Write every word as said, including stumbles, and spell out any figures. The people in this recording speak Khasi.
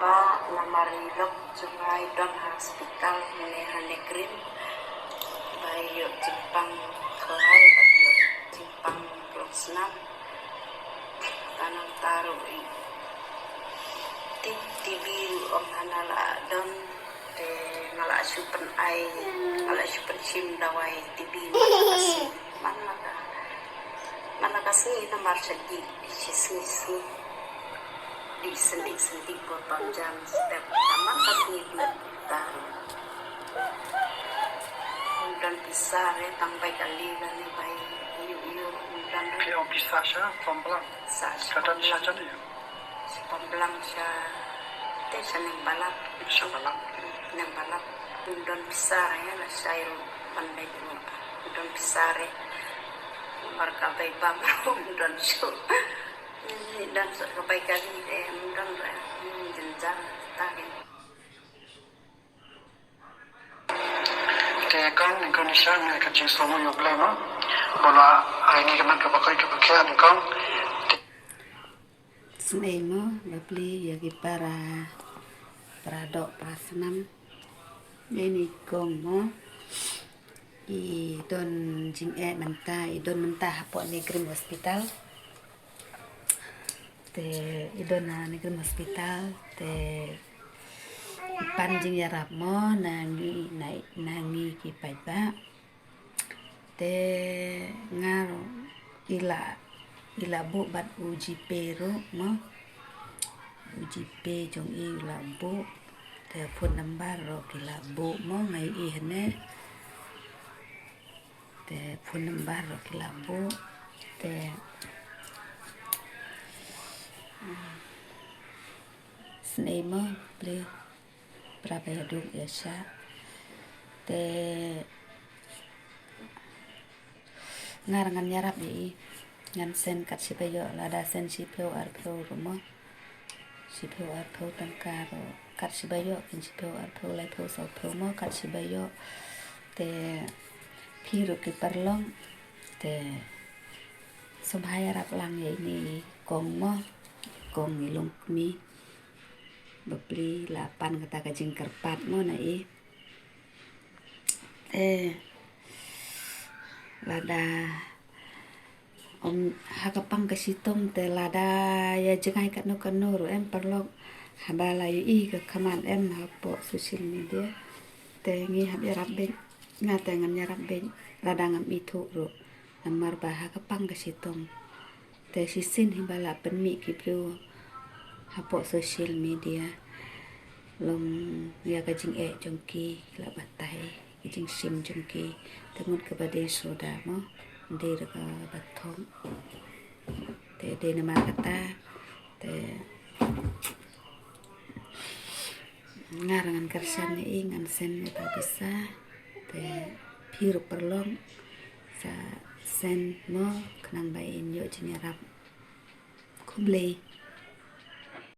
Ba namar i lok jong nga i don ha hospital ne ha NEIGRIHMS. Ba i ïoh jingpang khlaiñ ba i ïoh jingpang long snam. Ka nang taru i ti- TB ruh ong hana la don. Te nga la shu pyn ai, nga la shu pynshim dawai TB man la ka sngi. Man la ka, man la ka sngi namar sha di shi sngi sngi. Di sending sending por pam jam step. Man la ka sngi di taru. Ym don pisa re tang bai kali lane bai ïu ïu ym don re. Phi ong pisa sha Pamblang. Sa sha Kata sha Pamblang. Jani. Sha Pamblang sha te sha Nongbalat. Sha Balang. Nongbalat. Ym don pisa re la shai ruh ban bai ruh. Ym don pisa re. Mar ka bai bam ym don shuh. Ym don shuh ka bai kali re ym don re. Ym jynjar ta re. Te kong, nyngkong nyngkong ïa ka jingsngew ïa U Blei mo. Ba la ai ngi ka met kaba koit kaba khiah nyngkong. Te snei mo, bapli ïa ki para, para doh para snam. Ïa ini i kong mo. I don jingeh mynta, i don mynta hapoh NEIGRIHMS Hospital. Te i don ha NEIGRIHMS Hospital, te i pan jingïarap mo na ngi, na, na ngi ki paidbah. Te nga ruh i la, i la buh bad u GPay ruh mo. U GPay jong i u la buh. Te phone number ruh ki la buh mo, nga ïohi hangne. Te phone number ruh ki la buh. Te, mm, snei mo, bapli para ba ïaduk ïashah. Te nga ruh ngan ïarap ïa i. Ngan send kat shiba ïoh, lada send shiphew arphew ruh mo. Shiphew arphew tyngka ruh. Kat shiba ïoh, kin shiphew arphew, laiphew sawphew mo, kat shiba ïoh. Te phi ruh ki paralok. Te sngewbha ïarap lang ïa ini i kong mo. Kong i longkmie. Bapli la pan kata ka jingkyrpad mo na i. Te lada, um, ha ka pang ka shitom te lada ïa jngai katno katno ruh em paralok, haba la ïohi ka khmat em hapoh social media. Te ngi hap ïarap beit, nga te ngan ïarap beit lada ngam ithuh ruh. Namar ba ha ka pang ka shitom. Te shisien hi ba la pynmih ki briew hapoh social media. Long ïa ka jingeh jong ki, ki la batai ka jingshim jong ki. Te mut kaba dei soda mo, dei da kaba thok. Te dei namar kata te nga ruh ngan kyrshan ïa i, ngan send ïa i pisa. Te phi ruh paralok sa send mo khnang ba in ïoh jingïarap. Khublei.